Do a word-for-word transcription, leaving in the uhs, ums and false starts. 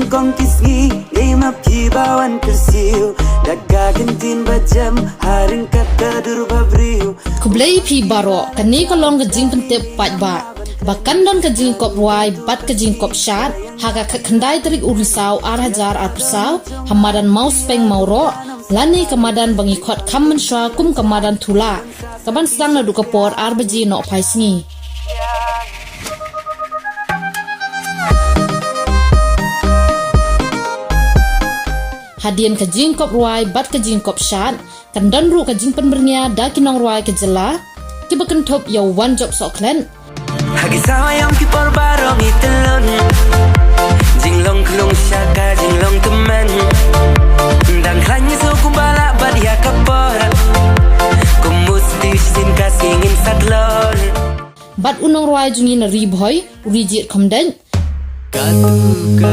Kong ki sngi, dei ma phi ba wan kyrsiew. Da ka kyntien ba jem, ha ryngkat ka dur ba briew. Khublei phi baroh, kane ka long ka jingpyntip paidbah ba kan don ka jingkop rwai bad ka jingkop shad ha ka khatkhyndai tarik u Risaw ar hajar arphew saw, ha madan Mawspeng Mawroh, lane ka madan ba ngi khot kham mynshuwa kum ka madan Thula, kaban sdang naduh ka por ar baje nohphai sngi. Hadien ka jingkop rwai bad ka jingkop shad, kan don ruh ka jingpynbyrngia da ki nongrwai ka jylla kiba kynthup ïa u Wanjop Sohkhlet. Ha ki sawa ïong ki por baroh ngi tylun, jinglong khlung sha ka jinglong tymmen. Dang khlaiñ ngi shu kumba lah bad ïa ka por, kum musti shisien ka sngi ngin sa tlot. Bad u nongrwai jong ngi na Ri Bhoi, u Rijied Khymdeit. Katu ka